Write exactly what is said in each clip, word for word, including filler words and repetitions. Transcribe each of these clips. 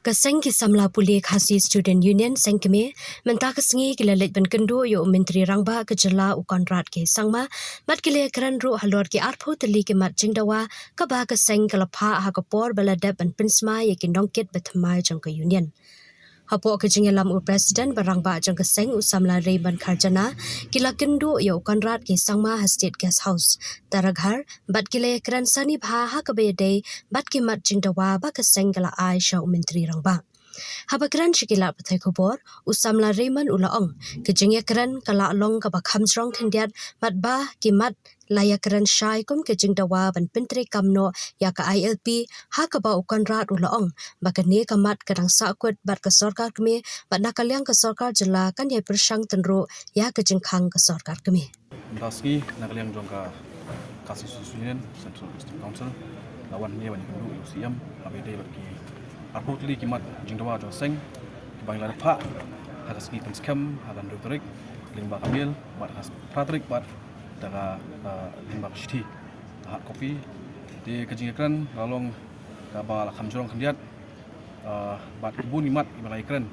Ka seng ki samla pule Khasi Student Union, seng kmie, mynta ka sngi ki la leit ban kynduh ïa u Myntri Rangbah ka jylla u Conrad K Sangma bad ki la ïakren ruh halor ki arphew tylli ki mat jingdawa kaba ka seng ka la phah ha ka por ba la dep ban pynsma ïa ki nongkit ba thymmai jong ka Union. Hapoh ka jingïalam u President ba rangbah jong ka seng u samla Raymond Kharjana, ki la kynduh ïa u Conrad K Sangma ha State Guest House, Taraghar, bad ki la ïakren sani bha ha kaba ïadei bad ki mat jingdawa ba ka seng ka la ai sha u Myntri Rangbah. Haba kren sha ki lad pathai khubor, u samla Raymond u la ong, ka jingïakren ka la long kaba kham jrong khyndiat, bad ba ki mat la ïakren shai kum ka jingdawa ban pyntreikam noh ïa ka I L P, ha kaba u Conrad u la ong ba kane ka mat ka dang sahkut bad ka sorkar kmie, bad na ka liang ka sorkar jylla kan ïai pyrshang tynruh ïa ka jingkhang ka sorkar kmie. Mynta sngi na ka liang jong ka Khasi Student Union Central District Council la wan hangne ban ïakynduh ïa u C M ha kaba ïadei bad ki arphew tylli ki mat jingdawa jong ka seng kiba ngi la phah ha ka sngi Pynskhem ha ka hynriew tarik lyngba ka mail bad ha ka phra tarik bad da ka, eh, lyngba ka shithi, hard copy. Te ka jingïakren la long kaba la kham jrong khyndiat, eh, bad ki bun ki mat kiba la ïakren.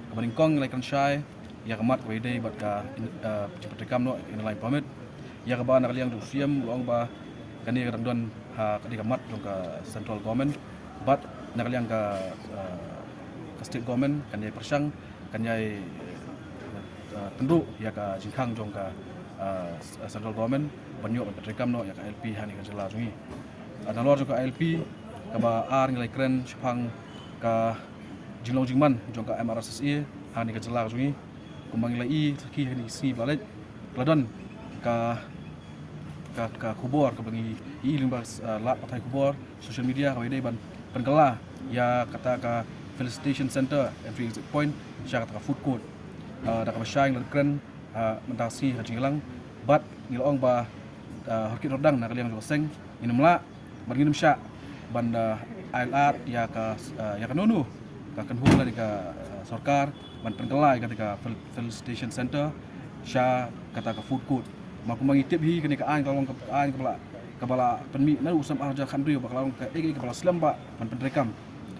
Kaba nyngkong la ïakren shai ïa ka mat kaba ïadei bad ka in-, eh, jingpyntreikam noh Inner Line Permit. Ïa kaba na ka liang jong u C M u la ong ba kane ka dang don ha ka dei ka mat jong ka Central Government bad na ka liang ka, eh, ka State Government kan ïai pyrshang, kan ïai, eh, tynruh ïa ka jingkhang jong ka, eh, Central Government ban ïoh ban pyntreikam noh ïa ka I L P hangne ha ka jylla jong ngi. Ah, nalor jong ka I L P kaba ar ngi la ïakren shaphang ka jinglong jingman jong ka M R S S A hangne ha ka jylla jong ngi. Kumba ngi la ïohi sakhi hangne ha ki sngi ba la leit, la don ka, ka, ka khubor kaba ngi ïohi lyngba, ah, lad pathai khubor, social media, kaba ïadei ban pynkylla ïa kata ka Felicitation Center, entry exit point, sha kata ka food court. Ah, da kaba shai ngi la kren, ah, mynta ka sngi ha ka jingïalang bad ngi la ong ba, ah, horkit hordang na ka liang jong ka seng ngin ym lah bad ngin ym shah ban, ah, ai lad ïa ka, ah, ïa kano kano ka kynhun lane ka, ah, sorkar ban pynkylla ïa kata ka fel-, Felicitation Center sha kata ka food court. Namar kumba ngi tip hi kane ka aiñ ka long ka aiñ kaba la, kaba la pynmih naduh u snem ar hajar khathynriew ba ka long kaei kaei kaba la slem bha ban pyntreikam.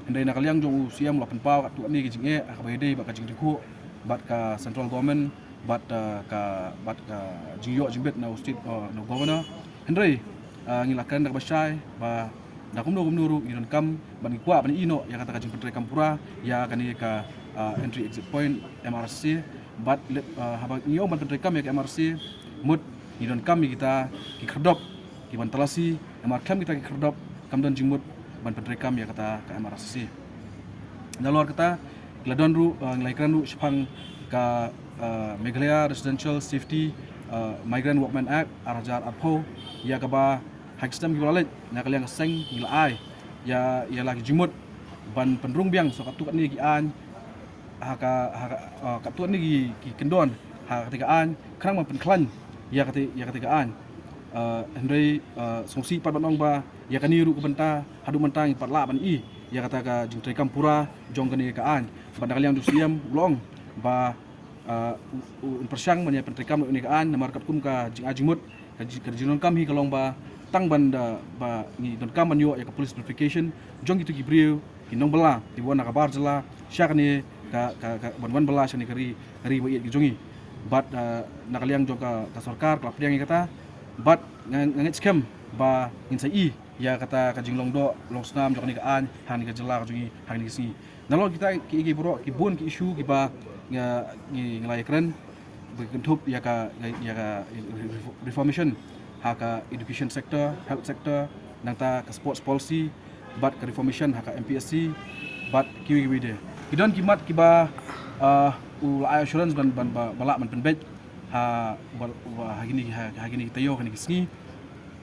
Hynrei na ka liang jong u C M u la pynpaw katto katne ki jingeh ha kaba ïadei bad ka jingryngkhuh bad ka Central Government bad, uh, ka, bad ka jingïoh jingbit na u State, uh, na u Governor. Hynrei, uh, ngi la kren da kaba shai ba da kumno kumno ruh ngi donkam bad ngi kwah ban ïoh noh ïa kata ka jingpyntreikam pura ïa kane ka, uh, entry exit point M R S S A. Bad leit, uh, haba ngi ong ban pyntreikam ïa ka M R S S A, mut ngi donkam ïa kita ki khyrdop ki ban talasi, namar khlem kita ki khyrdop kam don jingmut ban pyntreikam ïa kata ka M R S S A. Nalor kata, ngi la don ruh, uh, ngi la ïakren ruh shaphang ka, uh, Meghalaya Residential Safety, uh, Migrant Workmen Act ar hajar arphew, ïa kaba ha ki snem kiba la leit na ka liang ka seng ngi la ai ïa, ïa la ki jingmut ban pynrung biang sa katto katne ki aiñ ha ka, ha ka, uh, katto katne ki, ki kyndon ha katei ka aiñ khnang ban pynkhlaiñ ïa katei, ïa katei ka aiñ. Uh, hynrei, uh, sngewsih pat ban ong ba ïa kane ruh ka bynta haduh mynta ngim pat lah ban ïohi ïa kata ka jingtreikam pura jong kane ka aiñ. Bad na ka liang jong u C M u la ong ba, uh, u, u, un pyrshang ban ïa pyntreikam ïa kane ka aiñ namar katkum ka jingai jingmut ka ji-, ka jingdonkam hi ka long ba tang ban da ba ngi donkam ban ïoh ïa ka police notification jong kito ki briew ki nongbylla kiba wan na ka bar jylla sha kane ka, ka, ka ban wan bylla sha kane ka ri, ka ri ba ïeit ka jong ngi. Bad, uh, na ka liang jong ka, ka sorkar ka la pdiang ïa kata bad nga, nga ngeit skhem ba ngin sa ïohi ïa kata ka jinglong doh long snam jong kane ka aiñ ha kane ka jylla ka jong ngi ha kine ki sngi. Nalor kita ki, ki baroh ki bun ki issue kiba nga, ngi, ngi la ïakren ba kynthup ïa ka, ïa, ïa ka reformation ha ka education sector, health sector, nangta ka sports policy, bad ka reformation ha ka M P S C, bad kiwei kiwei de. Ki don ki mat kiba, ah, u la ai assurance ban, ban ba, ba lah ban pynbeit ha, ba, ba ha kine, ha, ha kine ki taïew, ha kine ki sngi.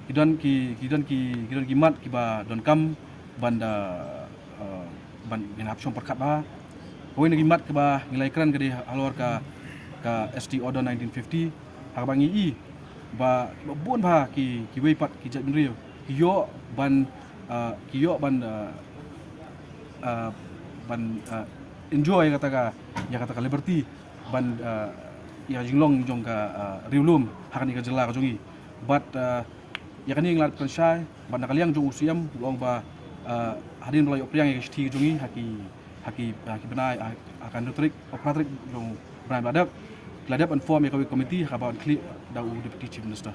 Ki don ki, ki don ki, ki don ki mat kiba donkam ban da, uh, ban ngin hap shong pyrkhat bha. Kawei na ki mat kaba ngi la ïakren ka dei halor ka, ka S T Order nineteen fifty, ha kaba ngi ïohi ba, ba bun bha ki, kiwei pat ki jaitbynriew ki ïoh ban, uh, ki ïoh ban, uh, uh, ban, uh, enjoy kata ka, ïa kata ka liberty ban, uh, ïa jinglong jong ka, uh, riewlum ha kane ka jylla ka jong ngi. Bad, uh, ïa kane ngi la pynshai bad na ka liang jong u C M u la ong ba, uh, hadien ba la ïoh pdiang ïa ka shithi ka jong ngi ha ki, ki, ki bnai, ha ka hynriew tarik, phra tarik jong u bnai ba la dep, ki la dep ban form ïa kawei ka committee ha kaba wan khlieh da u Deputy Chief Minister.